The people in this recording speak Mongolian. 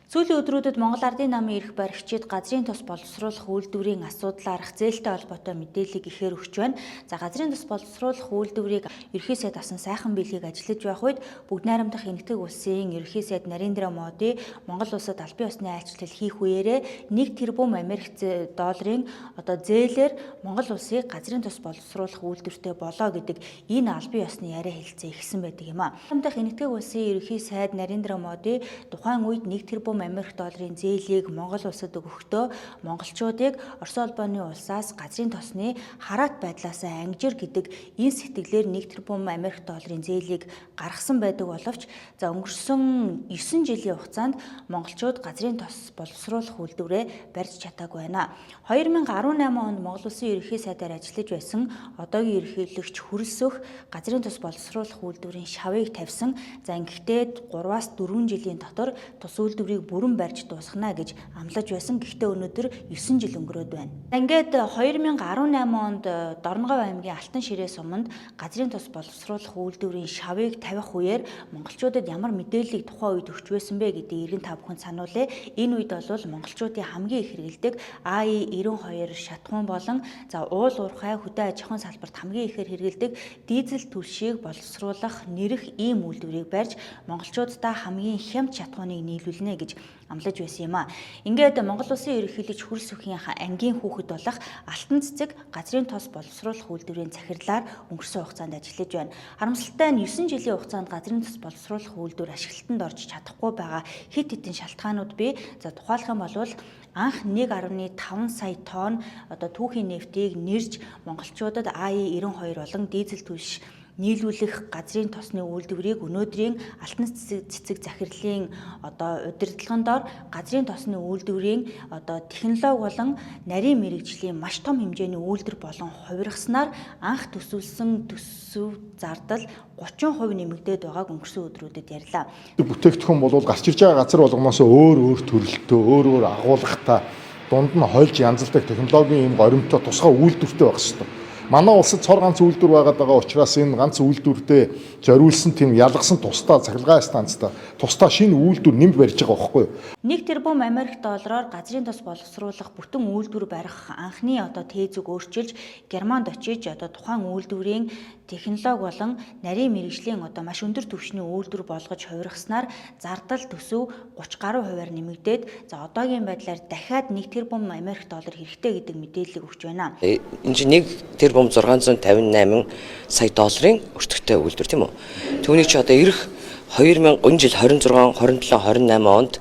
Сүүлийн өдрүүдэд Монгол Ардын намын эрх баригчид газрын тос боловсруулах үйлдвэрийн асуудлаарх зээлтэй холбоотой мэдээллийг ихээр өгч байна. За, газрын тос боловсруулах үйлдвэрийг ерөнхий сайд авсан сайхан биелэгийг ажиллаж байх үед Бүгд Найрамдах Энэтхэг улсын ерөнхий сайд Нарендра Моди Монгол улсад албан ёсны айлчлал хийх үеэрээ 1 тэрбум Америк долларын одоо зээлээр Монгол улсыг газрын тос боловсруулах үйлдвэртэй болоо гэдэг энэ албан ёсны яриа хэлцээ эхэлсэн байдаг юм а. Найрамдах Энэтхэг улсын ерөнхий сайд Нарендра Моди тухайн үед 1 тэрбум Америк долларын зээлийг Монгол улсад өгөхдөө монголчуудыг Орос улбаны улсаас газрын тосны хараат байдлаас ангижир гэдэг энэ сэтгэлээр 1 тэрбум Америк долларын зээлийг гаргасан байдаг боловч, за, өнгөрсөн 9 жилийн хугацаанд монголчууд газрын тос боловсруулах үйлдвэрээ барьж чадаагүй байна. 2018 онд Монгол улсын ерөнхий сайдаар ажиллаж байсан одоогийн ерөнхийлөгч Хүрэлсөх газрын тос боловсруулах үйлдвэрийн шавыг тавьсан. За, ингэхдээ 3-аас 4 жилийн дотор тус үйлдвэрийг бүрэн барьж дуусгана гэж амлаж байсан. Гэхдээ өнөөдөр 9 жил өнгөрөөд байна. Ингээд 2018 онд Дорноговь аймгийн Алтан Ширээ суманд газрын тос боловсруулах үйлдвэрийн шавыг тавих үеэр монголчуудад ямар мэдээллийг тухайн үед өгч байсан бэ гэдгийг эргэн та бүхэн сануулъя. Энэ үед бол монголчуудын хамгийн их хэрэглэдэг АИ-92 шатахуун болон, за, уул уурхай, хөдөө аж ахуйн салбарт хамгийн ихээр хэрэглэдэг дизель түлшийг боловсруулах нэрэх ийм үйлдвэрийг барьж, монголчууддаа хамгийн хямд шатахууныг нийлүүлнэ гэж амлаж байсан юм а. Ингээд Монгол улсын ерөнхийлөгч Хүрэлсүхийн ангийн хүүхэд болох Алтан Цэцэг газрын тос боловсруулах үйлдвэрийн захирлаар өнгөрсөн хугацаанд ажиллаж байна. Харамсалтай нь 9 жилийн хугацаанд газрын тос боловсруулах үйлдвэр ашиглалтанд орж чадахгүй байгаа хэд хэдэн шалтгаанууд бий. За, тухайлах юм бол анх 1.5 сая тонн одоо түүхийн нефтийг нэрж монголчуудад АИ-92 болон дизель түлш нийлүүлэх газрын тосны үйлдвэрийг өнөөдрийн Алтан Цэцэг захирлын одоо удирдлагын дор газрын тосны үйлдвэрийн одоо технологи болон нарийн мэргэжлийн маш том хэмжээний үйлдвэр болон хувиргаснаар анх төсөвлөсөн төсөв зардал 30% нэмэгдээд байгааг өнгөрсөн өдрүүдэд ярьлаа. Бүтээгдэхүүн бол гарч ирж байгаа газар болгоноос өөр өөр төрөлтөө, өөр өөр агуулгатай, дунд нь хольж янзалдаг технологийн юм горимтой тусгай үйлдвэртэй байх хэрэгтэй. Манай улсад цор ганц үйлдвэр байгаад байгаа учраас энэ ганц үйлдвэртээ зориулсан тийм ялгасан тусдаа цахилгаан станцтай тусдаа шинэ үйлдвэр нэмж барьж байгаа байхгүй юу? 1 тэрбум Америк доллараар газрын тос боловсруулах бүтэн үйлдвэр барих анхны одоо тээзийг өөрчилж, Германд очиж одоо тухайн үйлдвэрийн технологи болон нарийн мэргэжлийн одоо маш өндөр түвшний үйлдвэр болгож хувиргаснаар зардал төсөв 30 гаруй хувиар нэмэгдээд, за, одоогийн байдлаар дахиад 1 тэрбум Америк доллар хэрэгтэй гэдэг мэдээллийг өгч байна. Энэ чинь 1 тэрбум 658 сая долларын өртөгтэй үйлдвэр, тийм үү? Түүнийг чи одоо ирэх 2000 энэ жил 26, 27, 28 онд